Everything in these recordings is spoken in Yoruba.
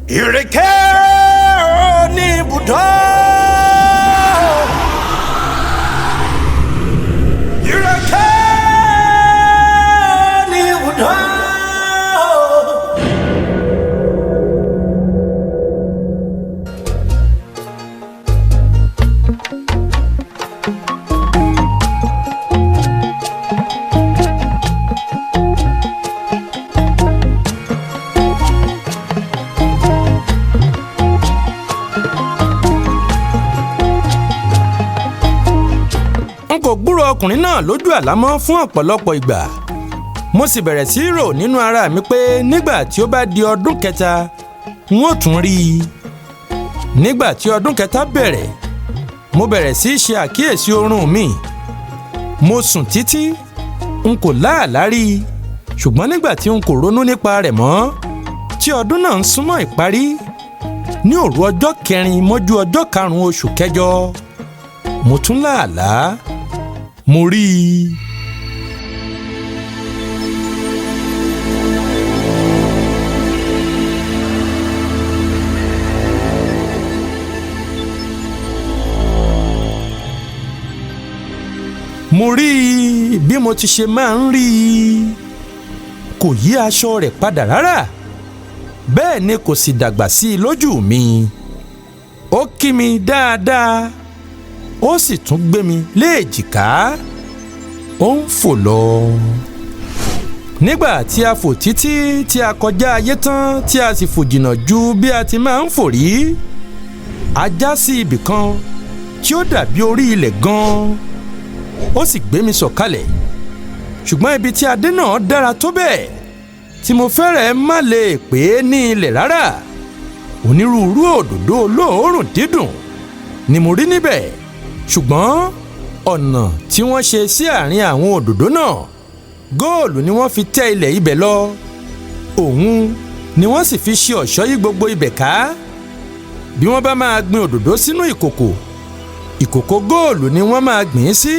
Ìrèké ní ibùdó. Ìrèké ní ibùdó. N kò gbúrò ọkùnrin náà lójú àlá mọ́ fún ọ̀pọ̀lọpọ̀ ìgbà. Mo sì bẹ̀rẹ̀ sí í rò nínú ara mi pé nígbà tí ó bá di ọdún kẹta, n ó tún rí i. Nígbà tí ọdún kẹta bẹ̀rẹ̀, mo bẹ̀rẹ̀ sí í ṣe àkíyèsí oorun mi. Mo sùn títí, n kò láàlá rí i, ṣùgbọ́n nígbà tí n kò ronú nípa rẹ̀ mọ́, tí ọdún náà ń súnmọ́ ìparí, ní òru ọjọ́ kẹrin mọ́jú ọjọ́ karùn-ún oṣù kẹjọ, mo tún láàlá, mo rí i. Mo rí i bí mo ti ṣe máa ń rí i. Kò yí aṣọ rẹ̀ padà rárá, bẹ́ẹ̀ ni kò sì dàgbà sí i lójú mi. Ó kí mi dáadáa, ó sì tún gbé mi léèjìká, ó ń fò lọ. Nígbà tí a fò títí tí a kọjá ayé tán, tí a sì fò jìnnà ju bí a ti máa ń fò rí, a já sí ibì kan tí ó dàbí orí ilẹ̀ gan-an. Ó sì gbé mi sọ̀kalẹ̀, ṣùgbọ́n ibi tí a dé náà dára tó bẹ́ẹ̀ tí mo fẹ́rẹ̀ẹ́ má lè pè é ní ilẹ̀ rárá. Onírúurú òdòdó olóòórùn dídùn ni mo rí níbẹ̀, ṣùgbọ́n ọ̀nà tí wọ́n ṣe sí àárín àwọn òdòdó náà, góòlù ni wọ́n fi tẹ́ ilẹ̀ ibẹ̀ lọ. Òun ni wọ́n sì fi ṣe ọ̀ṣọ́ yí gbogbo ibẹ̀ ká. Bí wọ́n bá máa gbin òdòdó sínú ìkòkò, ìkòkò góòlù ni wọ́n máa gbìn ín sí.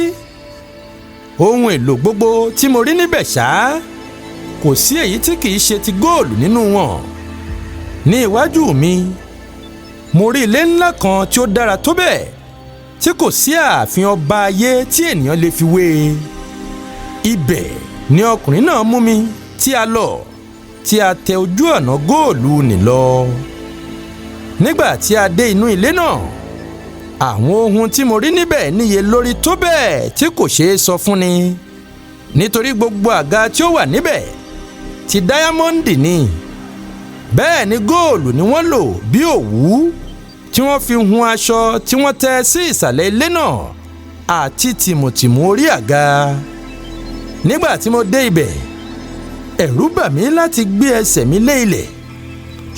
Ohun èlò gbogbo tí mo rí níbẹ̀ ṣá, kò sí èyí tí kìí ṣe ti góòlù nínú wọn. Ní iwájú mi, mo rí ilé ńlá kan tí ó dára tó bẹ́ẹ̀ tí kò sí ààfin ọba ayé tí ènìyàn lè fi wé e. Ibẹ̀ ni ọkùnrin náà mú mi tí a lọ, tí a tẹ ojú ọ̀nà góòlù nì lọ. Nígbà tí a dé inú ilé náà, àwọn ohun tí mo rí níbẹ̀ níye lórí tó bẹ́ẹ̀ tí kò ṣeé sọ fún ni, nítorí gbogbo àga tí ó wà níbẹ̀ ti dáyámọ́ǹdì ni. Bẹ́ẹ̀ ni góòlù ni wọ́n lò bí òwú tí wọ́n fi hun aṣọ tí wọ́n tẹ́ sí ìsàlẹ̀ ilé náà àti tìmùtìmù orí àga. Nígbà tí mo dé ibẹ̀, ẹ̀rù bà mí láti gbé ẹsẹ̀ mi lé ilẹ̀,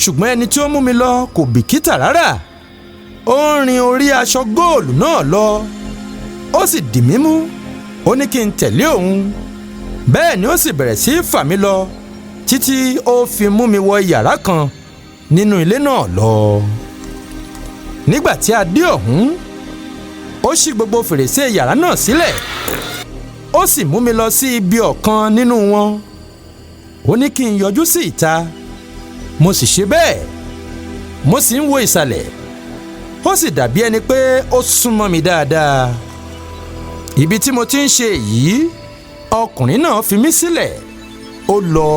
ṣùgbọ́n ẹni tí ó mú mi lọ kò bìkítà rárá. Ó ń rin orí aṣọ góòlù náà lọ, ó sì dì mí mú, ó ní kí n tẹ̀lé òun. Bẹ́ẹ̀ ni ó sì bẹ̀rẹ̀ sí í fà mí lọ títí ó fi mú mi wọ yàrá kan nínú ilé náà lọ. Nígbà tí a dé ọ̀hún, ó ṣí gbogbo fèrèsé yàrá náà sílẹ̀, ó sì mú mi lọ sí ibi ọ̀kan nínú wọn. Ó ní kí n yọjú sí ìta, mo sì ṣe bẹ́ẹ̀. Mo sì ń wo ìsàlẹ̀, ó sì dàbí ẹni pé ó súnmọ́ mi dáadáa. Ibi tí mo ti ń ṣe èyí, ọkùnrin náà fi mí sílẹ̀, ó lọ.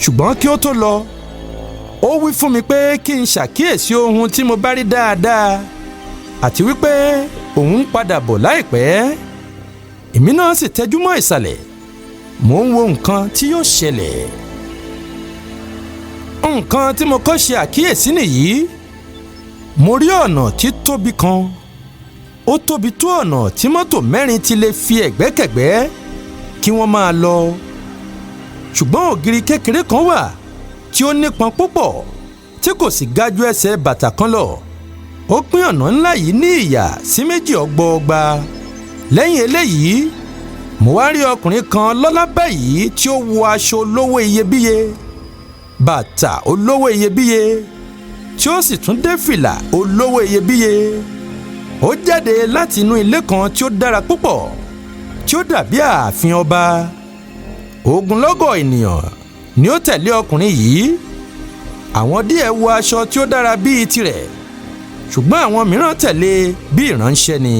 Ṣùgbọ́n kí ó tó lọ, ó wí fún mi pé kí n ṣàkíyèsí ohun tí mo bá rí dáadáa, àti wípé òun ń padà bọ̀ láìpẹ́. Èmi náà sì tẹjú mọ́ ìsàlẹ̀, mò ń wo nǹkan tí yóò ṣẹlẹ̀. Nǹkan tí mo kọ́ ṣe àkíyèsí nìyí. Mo rí ọ̀nà tí tóbi kan. Ó tóbi tó ọ̀nà tí mọ́tò mẹ́rin ti lè fi ẹ̀gbẹ́kẹ̀gbẹ́ kí wọ́n máa lọ. Ṣùgbọ́n ògiri kékeré kan wà tí ó nípọn púpọ̀ tí kò sì ga ju ẹsẹ̀ bàtà kan lọ. Ó pín ọ̀nà ńlá yìí ní ìyà sí méjì ọgbọọgba. Lẹ́yìn eléyìí, mo wá rí ọkùnrin kan lọ́lá báyìí tí ó wọ aṣọ olówó iyebíye, bàtà olówó iyebíye, tí ó sì tún dé fìlà olówó iyebíye. Ó jáde láti inú ilé kan tí ó dára púpọ̀, tí ó dàbí ààfin ọba. Ogunlọ́gọ̀ ènìyàn ni ó tẹ̀lé ọkùnrin yìí. Àwọn díẹ̀ wọ aṣọ tí ó dára bíi tirẹ̀, ṣùgbọ́n àwọn mìíràn tẹ̀lé bí ìránṣẹ́ ni.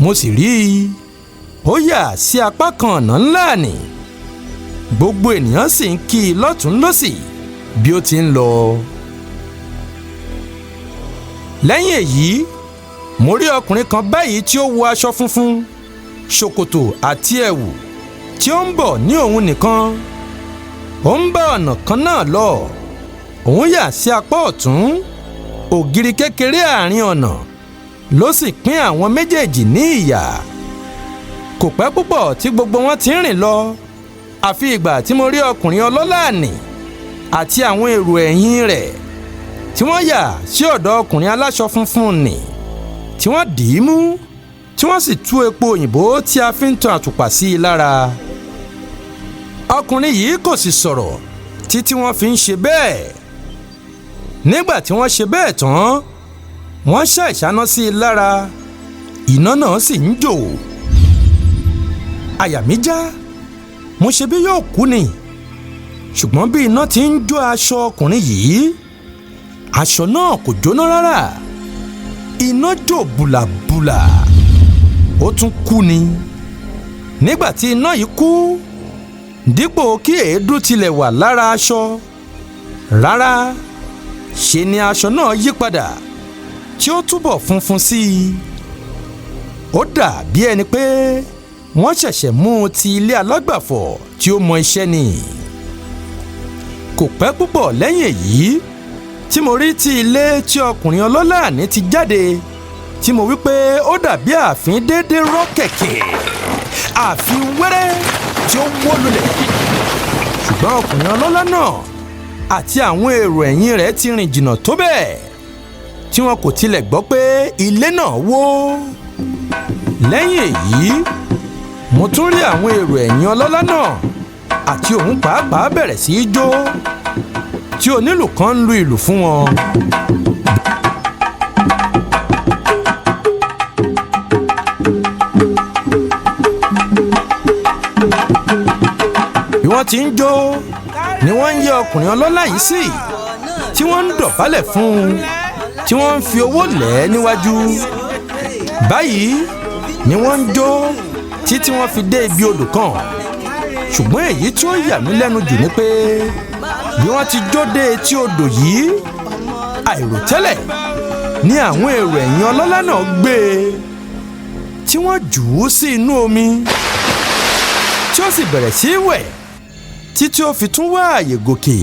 Mo sì rí i, ó yà sí apá kan ọ̀nà ńlá nì. Gbogbo ènìyàn sì ń kí i lọ́tùn lósì bí ó ti ń lọ. Lẹ́yìn èyí, mo rí ọkùnrin kan báyìí tí ó wọ aṣọ funfun, ṣòkòtò àti ẹ̀wù, tí ó ń bọ̀ ní òun nìkan. Ó ń bá ọ̀nà kan náà lọ. Òun yà sí apá ọ̀tún. Ògiri kékeré àárín ọ̀nà ló sì pín àwọn méjèèjì ní ìyà. Kò pẹ́ púpọ̀ tí gbogbo wọn ti ń rìn lọ, àfi ìgbà tí mo rí ọkùnrin ọlọ́lá nì àti àwọn èrò ẹ̀yìn rẹ̀ tí wọ́n yà sí ọ̀dọ̀ ọkùnrin aláṣọ funfun nì, tí wọ́n dì í mú, tí wọ́n sì tú epo òyìnbó tí a fi ń tan àtùpà sí i lára. Ọkùnrin yìí kò sì sọ̀rọ̀ títí wọ́n fi ń ṣe bẹ́ẹ̀. Nígbà tí wọ́n ṣe bẹ́ẹ̀ tán, wọ́n ṣá ìṣáná sí i lára, iná náà sì ń jò. Àyà mi já, mo ṣe bí yóò kú ni. Ṣùgbọ́n bí iná ti ń jó aṣọ ọkùnrin yìí, aṣọ náà kò jóná rárá. Iná jò bùlàbùlà, ó tún kú ni. Nígbà tí iná yìí kú, dípò kí èédú tilẹ̀ wà lára aṣọ rárá, ṣe ni aṣọ náà yí padà tí ó túbọ̀ funfun sí i. Ó dà bí ẹni pé wọ́n ṣẹ̀ṣẹ̀ mú un ti ilé alágbàfọ̀ tí ó mọ iṣẹ́ ni. Kò pẹ́ púpọ̀ lẹ́yìn èyí tí mo rí ti ilé tí ọkùnrin ọlọ́lá ní ti jáde, tí mo wí pé ó dàbí ààfin déédéé rọ́ kẹ̀kẹ́, ààfin wẹ́rẹ́ tí ó wó lulẹ̀. Ṣùgbọ́n ọkùnrin ọlọ́lá náà àti àwọn èrò ẹ̀yìn rẹ̀ ti rìn jìnnà tó bẹ́ẹ̀ tí wọn kò tilẹ̀ gbọ́ pé ilé náà wó. Lẹ́yìn èyí, mo tún rí àwọn èrò ẹ̀yìn ọlọ́lá náà àti òun pàápàá bẹ̀rẹ̀ sí í jó, tí onílù kan ń lu ìlù fún wọn. Bí wọ́n ti ń jó ni wọ́n ń yẹ ọkùnrin ọlọ́lá yìí sí, tí wọ́n ń dọ̀bálẹ̀ fún un, tí wọ́n ń fi owó lẹ̀ ẹ́ níwájú. Báyìí ni wọ́n ń jó títí wọ́n fi dé ibi odò kan. Ṣùgbọ́n èyí tí ó yà mí lẹ́nu jù ni pé bí wọ́n ti jó dé etí odò yìí, àìròtẹ́lẹ̀ ni àwọn èrò ẹ̀yìn ọlọ́lá náà gbé e, tí wọ́n jù ú sí inú omi, tí ó sì bẹ̀rẹ̀ sí í wẹ̀ títí ó fi tún wá àyè gòkè.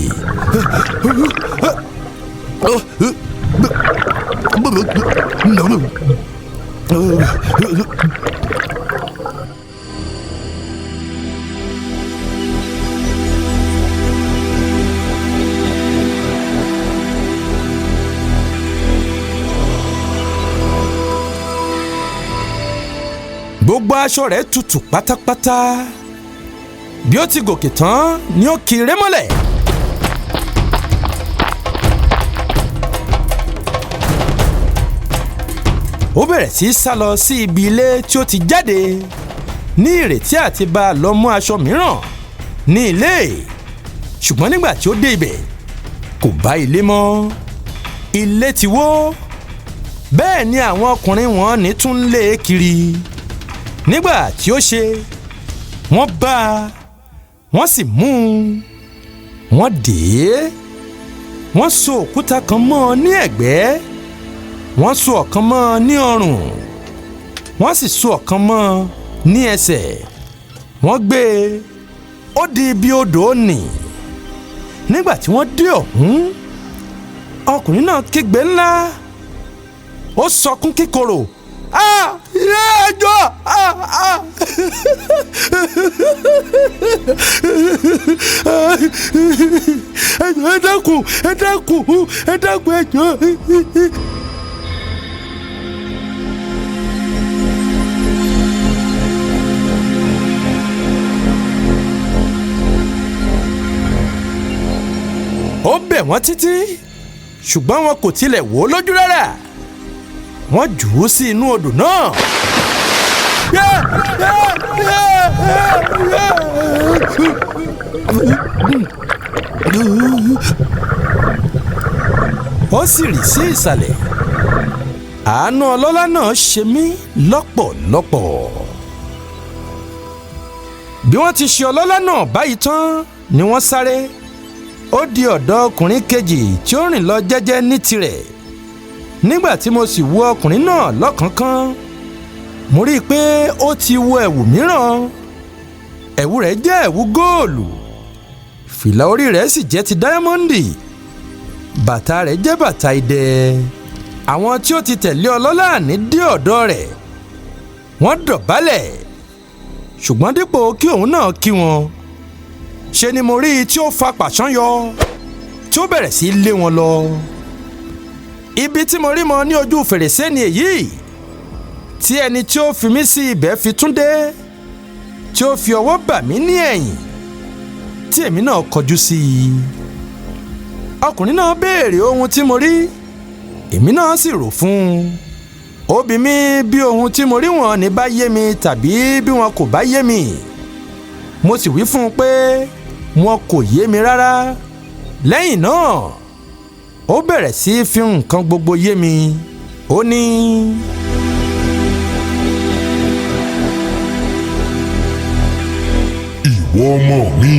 Gbogbo aṣọ rẹ̀ tutù pátápátá. Bí ó ti gòkè tán ni ó kiri mọ́lẹ̀. Ó bẹ̀rẹ̀ sí í sá lọ sí ibi ilé tí ó ti jáde ní ìrètí àti bá a lọ mú aṣọ mìíràn ní ilé. Ṣùgbọ́n nígbà tí ó dé ibẹ̀, kò bá ilé mọ́. Ilé ti wó. Bẹ́ẹ̀ ni àwọn ọkùnrin wọn ní tún lé e kiri. Nígbà tí ó ṣe, wọ́n bá a, wọ́n sì mú un. Wọ́n dè é, wọ́n so òkúta kan mọ́ ọ ní ẹ̀gbẹ́, wọ́n so ọ̀kan mọ́ ọ ní ọrùn, wọ́n sì so ọ̀kan mọ́ ọ ní ẹsẹ̀. Wọ́n gbé e, ó di ibi odò nì. Nígbà tí wọ́n dé ọ̀hún, ọkùnrin náà kígbe ńlá, ó sọkún kíkorò. Ah! Ilé ẹjọ́! Ah! Ah! Ẹ dákun, ẹ dákun, ẹ dákun, ẹ jọ̀ọ́. Ó bẹ̀ wọ́n títí, ṣùgbọ́n wọn kò tilẹ̀ wò ó lójú rárá. Wọ́n jù ú sí inú odò náà. Yeah! Yeah! Yeah! Yeah! Yeah! Ó sì rì sí ìsàlẹ̀. Àánú ọlọ́lá náà ṣe mí lọ́pọ̀lọpọ̀. Bí wọ́n ti ṣe ọlọ́lá náà báyìí tán ni wọ́n sáré. Ó di ọ̀dọ̀ ọkùnrin kejì tí ó rìn lọ jẹ́jẹ́ ní tirẹ̀. Nígbà tí mo sì wo ọkùnrin náà lọ́kànkán, mo rí i pé ó ti wọ ẹ̀wù mìíràn. Ẹ̀wù rẹ̀ jẹ́ ẹ̀wù góòlù, fìlà orí rẹ̀ sì jẹ́ ti dáyámọ́ndì, bàtà rẹ̀ jẹ́ bàtà idẹ. Àwọn tí ó ti tẹ̀lé ọlọ́lá ní dé ọ̀dọ̀ rẹ̀, wọ́n dọ̀bálẹ̀, ṣùgbọ́n dípò kí òun náà kí wọn, ṣe ni mo rí i tí ó fa pàṣán yọ, tí ó bẹ̀rẹ̀ sí í lé wọn lọ. Ibi tí mo rí mọ ní ojú fèrèsé ni èyí tí ẹni tí ó fi mí sí ibẹ̀ fi tún dé, tí ó fi ọwọ́ bà mí ní ẹ̀yìn, tí èmi náà kọjú sí i. Ọkùnrin náà béèrè ohun tí mo rí, èmi náà sì rò fún un. Ó bi mí bí ohun tí mo rí wọn ní bá yé mi tàbí bí wọn kò bá yé mi. Mo sì wí fún un pé wọn kò yé mi rárá. Lẹ́yìn náà ó bẹ̀rẹ̀ sí í fi nǹkan gbogbo yé mi. Ó ní: Ìwọ ọmọ mi,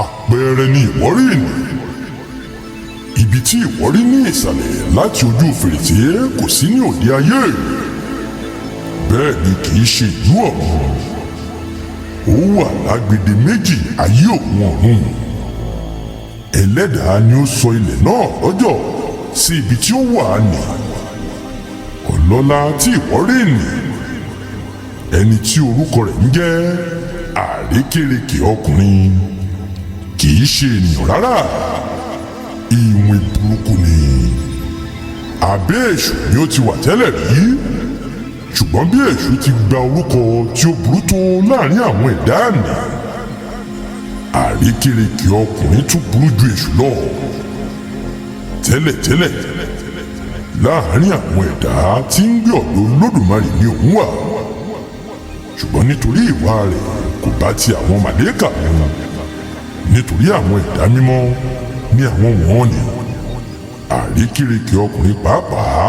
àpẹẹrẹ ni ìwọ rí nì. Ibi tí ìwọ rí ní ìsàlẹ̀ láti ojú fèrèsé kò sí ní òde ayé, bẹ́ẹ̀ ni kì í ṣe ìlú ọ̀run. Ó wà lágbede méjì ayé òun ọ̀run. Ẹlẹ́dàá ni ó sọ ilẹ̀ náà lọ́jọ́ sí ibi tí ó wà ní. Ọlọ́lá tí ìwọ rí nì, ẹni tí orúkọ rẹ̀ ń jẹ́ àrékérekè ọkùnrin, kì í ṣe ènìyàn rárá, ìwìn burúkú ni. Abẹ́ èṣù ni ó ti wà tẹ́lẹ̀ rí, ṣùgbọ́n bí èṣù ti gba orúkọ tí ó burú tó láàrin àwọn ẹ̀dá àná, àrékérekè ọkùnrin tún burú ju èṣù lọ. Tẹ́lẹ̀tẹ́lẹ̀ láàrin àwọn ẹ̀dá tí ń gbé ọ̀dọ̀ Olódùmarè ni òun wà, ṣùgbọ́n nítorí ìwà rẹ̀ kò bá ti àwọn màlẹ́kà mu, nítorí àwọn ẹ̀dá mímọ́ ní àwọn wọ̀nnì, àrékérekè ọkùnrin pàápàá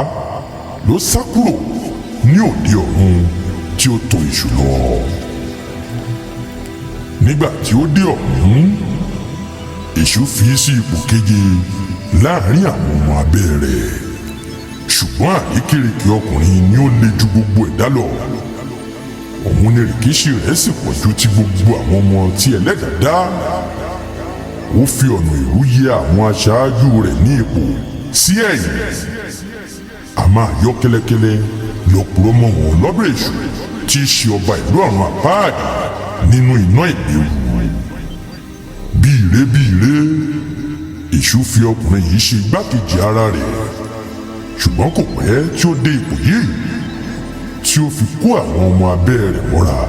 ló sá kúrò ní òde ọ̀run tí ó tọ̀ èṣù lọ. Nígbà tí ó dé ọ̀hún, èṣù fi sí ipò keje láàrin àwọn ọmọ abẹ́ rẹ̀, ṣùgbọ́n àrékérekè ọkùnrin ni ó le ju gbogbo ẹ̀dá lọ. Òun ni rìkíṣí rẹ̀ sì pọ̀ ju ti gbogbo àwọn ọmọ tí ẹlẹ́dàá dá. Ó fi ọ̀nà èrú yẹ àwọn aṣáájú rẹ̀ ní ipò sí ẹ̀yìn. A máa yọ kẹ́lẹ́kẹ́lẹ́ lọ purọ́ mọ́ wọn lọ́dọ̀ èṣù tí í ṣe ọba ìlú ọ̀run àpáàdì nínú iná ìléwu. Bí ire bí ire, èṣù fi ọkùnrin yìí ṣe igbákejì ara rẹ̀, ṣùgbọ́n kò pẹ́ tí ó dé ipò yìí tí ó fi kó àwọn ọmọ abẹ́ rẹ̀ mọ́ra,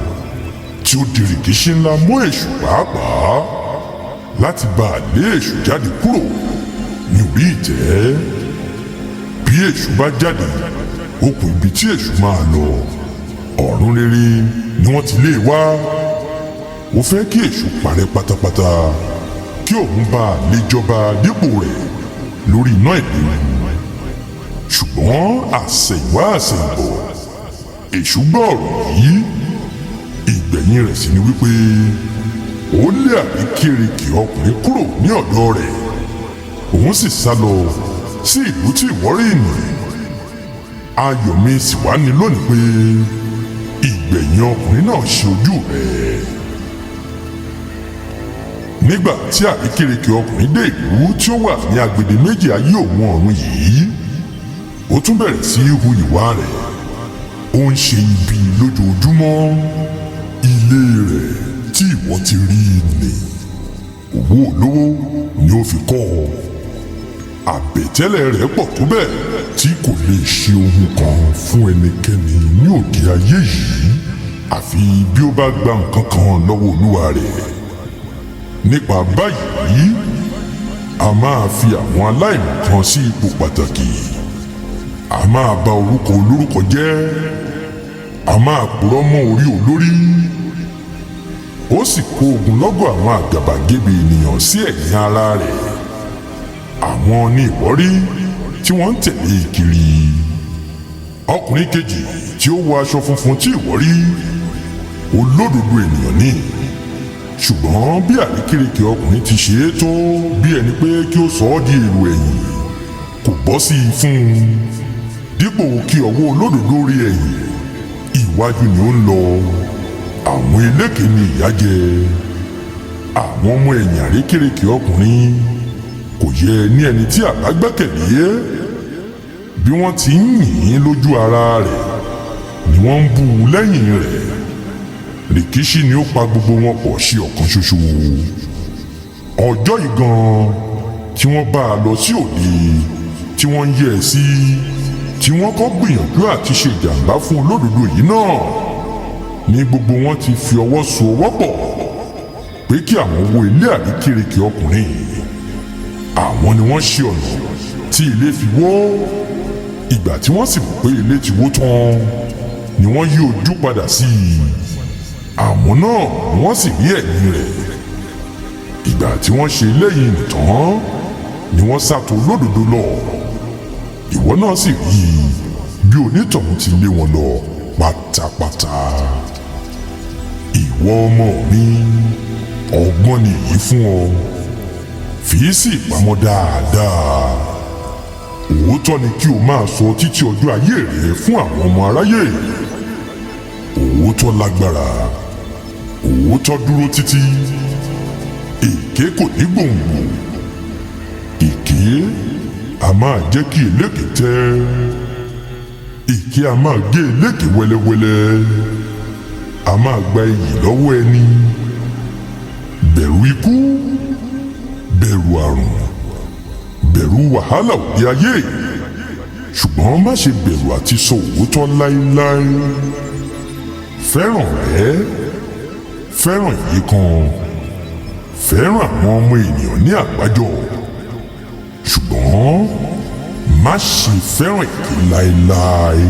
tí ó di rìkíṣí ńlá mọ́ èṣù pàápàá láti bá a lé èṣù jáde kúrò ní orí ìtẹ́. Bí èṣù bá jáde, ó kù ibi tí èṣù máa lọ. Ọ̀run rere ni wọ́n ti lé e wá. Ó fẹ́ kí èṣù parẹ́ pátápátá, kí òun bá a lè jọba dípò rẹ̀ lórí iná ìléru. Ṣùgbọ́n àsẹ̀yìnwá àsẹ̀yìnbọ̀, èṣù gbọ́ ọ̀rọ̀ yìí. Ìgbẹ̀yìn rẹ̀ sì ni wípé ó lé àrékérekè ọkùnrin kúrò ní ọ̀dọ̀ rẹ̀, òun sì sá lọ sí ìlú tí ìwọ rí nì. Ayọ̀ mi sì wá ní lónìí pé ìgbẹ̀yìn ọkùnrin náà ṣe ojú rẹ̀. Nígbà tí àrékérekè ọkùnrin dé ìlú tí ó wà ní agbede méjì ayé òun ọ̀run yìí, ó tún bẹ̀rẹ̀ sí í hu ìwà rẹ̀. Ó ń ṣe ibi lójoojúmọ́. Ilé rẹ̀ tí ìwọ ti rí nì, owó olówó ni ó fi kọ́ ọ. Àbẹ̀tẹ́lẹ̀ rẹ̀ pọ̀ tó bẹ́ẹ̀ tí kò lè ṣe ohun kan fún ẹnikẹ́ni ní òde ayé yìí, àfi bí ó bá gba nǹkan kan lọ́wọ́ olúwa rẹ̀. Nípa báyìí, a máa fi àwọn aláìmọ̀kan sí ipò pàtàkì, a máa bà orúkọ olórúkọ jẹ́, a máa purọ́ mọ́ orí olórí. Ó sì kó ogunlọ́gọ̀ àwọn àgàbàgebè ènìyàn sí ẹ̀yìn ara rẹ̀. Àwọn ni ìwọ rí tí wọ́n ń tẹ̀lé e kiri. Ọkùnrin kejì tí ó wọ aṣọ funfun tí ìwọ rí, olódodo ènìyàn ni, ṣùgbọ́n bí àrékérekè ọkùnrin ti ṣe é tó bí ẹni pé kí ó sọ ọ́ di èrò ẹ̀yìn, kò bọ́ sí i fún un. Dípò kí ọwọ́ olódodo rí ẹ̀yìn, ìwájú ni ó ń lọ. Àwọn eléke ni ìyà jẹ. Àwọn ọmọ ẹ̀yìn àrékérekè ọkùnrin kò yẹ ní ẹni tí àbá gbẹ́kẹ̀lé. Bí wọ́n ti ń yìn ín lójú ara rẹ̀ ni wọ́n ń bú u lẹ́yìn rẹ̀. Rìkíṣí ni ó pa gbogbo wọn pọ̀ sí ọ̀kan ṣoṣo. Ọjọ́ yìí gan-an tí wọ́n bá a lọ sí òde tí wọ́n ń yẹ̀ ẹ́ sí, tí wọ́n kọ́ gbìyànjú àti ṣe ìjàmbá fún olódodo yìí náà ní gbogbo wọn ti fi ọwọ́ so ọwọ́ pọ̀ pé kí àwọn wo ilé àrékérekè ọkùnrin yìí. Àwọn ni wọ́n ṣe ọ̀nà tí ilé fi wó. Ìgbà tí wọ́n sì mọ̀ pé ilé ti wó tán ni wọ́n yí ojú padà sí i. Àwọn náà ni wọ́n sì rí ẹ̀yìn rẹ̀. Ìgbà tí wọ́n ṣe eléyìí nìtàn ni wọ́n sàtò olódodo lọ. Ìwọ náà sì rí i bí onítọ̀hún ti lé wọn lọ pátápátá. Ìwọ ọmọ mi, ọgbọ́n ni èyí fún ọ. Fi í sí ìpamọ́ dáadáa. Òótọ́ ni kí o máa sọ títí ọjọ́ ayé rẹ fún àwọn ọmọ aráyé. Òótọ́ lágbára, òótọ́ dúró títí. Èké kò ní gbòǹgbò. Èké a máa jẹ́ kí eléke tẹ́. Èké a máa gé eléke wẹ́lẹ́wẹ́lẹ́. A máa gba iyì lọ́wọ́ ẹni. Bẹ̀rù ikú, bẹ̀rù àrùn, bẹ̀rù wàhálà òde ayé, ṣùgbọ́n má ṣe bẹ̀rù àti sọ òótọ́ láéláé. Fẹ́ràn rẹ, fẹ́ràn yìí kan, fẹ́ràn àwọn ọmọ ènìyàn ní àgbájọ, ṣùgbọ́n má ṣe fẹ́ràn èké láéláé.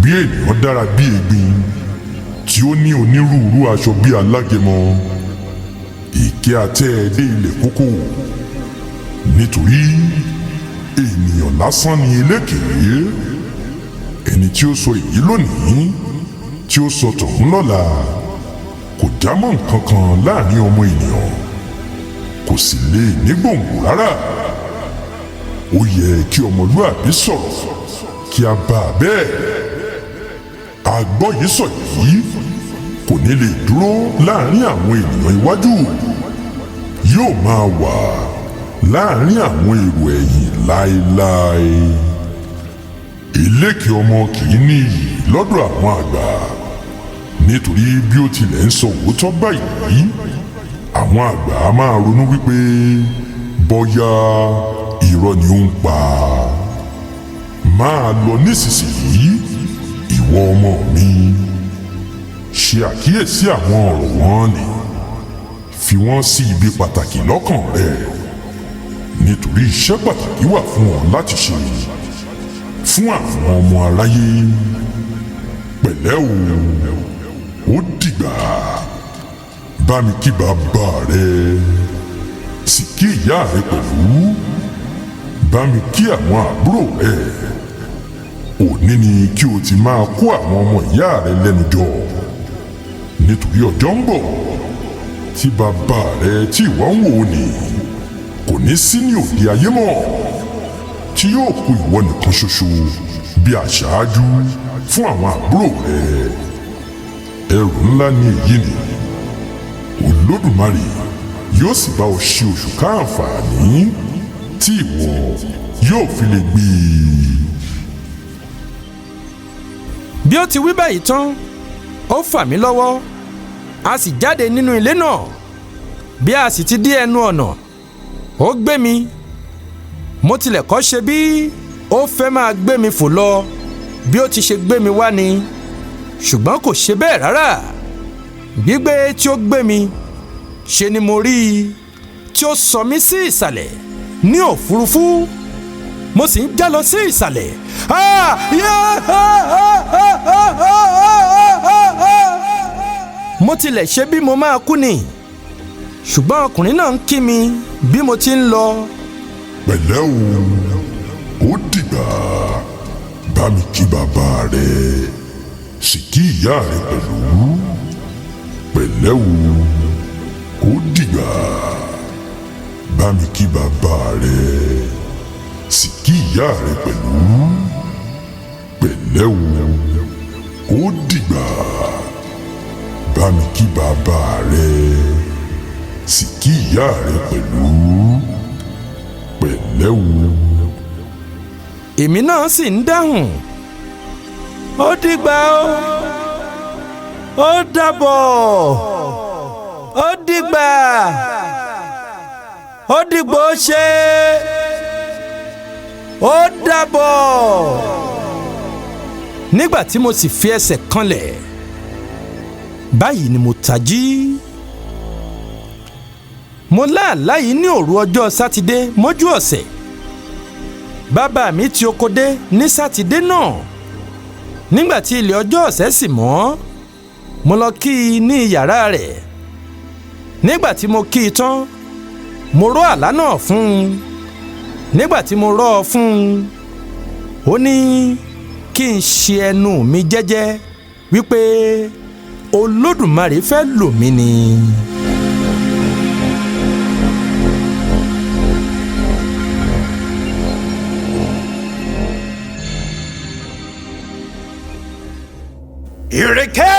Bí ènìyàn dára bí egbin tí ó ní onírúurú aṣọ bí alágẹmọ, èké atẹ́ ẹ dé ilẹ̀ kókó, nítorí ènìyàn lásán ni elékèé. Ẹni tí ó sọ èyí lónìí, tí ó sọ tọ̀hún lọ́la, kò jámọ́ nǹkan kan láàrin ọmọ ènìyàn, kò sì lè ní gbòǹgbò rárá. Ó yẹ kí ọmọlúàbí sọ̀rọ̀ kí a bá a bẹ́ẹ̀. Àgbọ́ yìí sọ yìí kò ní lè dúró láàrin àwọn ènìyàn iwájú, yóò máa wà láàrin àwọn èrò ẹ̀yìn láéláé. Ìlékè ọmọ kì í ní iyì lọ́dọ̀ àwọn àgbà, nítorí bí ó tilẹ̀ ń sọ òótọ́ báyìí, àwọn àgbà á máa ronú wípé bọ́yá irọ́ ni ó ń pa. Máa lọ nísinsìnyí, ìwọ ọmọ mi. Ṣe àkíyèsí àwọn ọ̀rọ̀ wọn ni, fi wọ́n sí ibi pàtàkì lọ́kàn rẹ, nítorí iṣẹ́ pàtàkì wà fún ọ láti ṣe fún àwọn ọmọ aráyé. Pẹ̀lẹ́ o, ó dìgbà. Bá mi kí bàbá rẹ, sì kí ìyá rẹ pẹ̀lú. Bá mi kí àwọn àbúrò rẹ. Òní ni kí o ti máa kó àwọn ọmọ ìyá rẹ lẹ́nu jọ, nítorí ọjọ́ ń bọ̀ tí bàbá rẹ tí ìwọ ń wò ní kò ní sí ní òde ayé mọ́, tí yóò kù ìwọ nìkan ṣoṣo bí aṣáájú fún àwọn àbúrò rẹ. Ẹrù ńlá ni èyí ni. Olódùmarè yóò sì bá ọ ṣe oṣù káàǹfààní tí ìwọ yóò fi lè gbé e. Bí ó ti wí báyìí tán, ó fà mí lọ́wọ́, a sì jáde nínú ilé náà. Bí a sì ti dé ẹnu ọ̀nà, ó gbé mi. Mo tilẹ̀ kọ́ ṣe bí ó fẹ́ máa gbé mi fò lọ bí ó ti ṣe gbé mi wá ni, ṣùgbọ́n kò ṣe bẹ́ẹ̀ rárá. Gbígbé tí ó gbé mi, ṣe ni mo rí i tí ó sọ mí sí ìsàlẹ̀ ní òfurufú, mo sì ń já lọ sí ìsàlẹ̀. Ah! Yeah! Ah! Ah! Ah! Ah! Ah! Ah! Ah! Mo tilẹ̀ ṣe bí mo máa kú ni, ṣùgbọ́n ọkùnrin náà ń kí mi bí mo ti ń lọ. Pẹ̀lẹ́ o, ó dìgbà. Bá mi kí bàbá rẹ, sì kí ìyá rẹ pẹ̀lú. Pẹ̀lẹ́ o, ó dìgbà. Bá mi kí bàbá rẹ, sì kí ìyá rẹ pẹ̀lú. Pẹ̀lẹ́ o, ó dìgbà. Bá mi kí bàbá rẹ, sì kí ìyá rẹ pẹ̀lú. Pẹ̀lẹ́ o. Èmi náà sì ń dáhùn, ó dìgbà o, ó dàbọ̀, ó dìgbà, ó dìgbò ṣe, ó dàbọ̀. Nígbà tí mo sì fi ẹsẹ̀ kanlẹ̀ báyìí ni mo tají. Mo láàlá yìí ní òru ọjọ́ Sátidé mọ́jú ọ̀sẹ̀. Bàbá mi ti oko dé ní Sátidé náà. Nígbà tí ilẹ̀ ọjọ́ ọ̀sẹ̀ sì mọ́, mo lọ kí i ní yàrá rẹ̀. Nígbà tí mo kí i tán, mo rọ́ àlá náà fún un. Nígbà tí mo rọ́ ọ fún un, ó ní kí n ṣe ẹnu mi jẹ́jẹ́ wípé Olódùmarè fẹ́ lò mí ni. Ìrèké.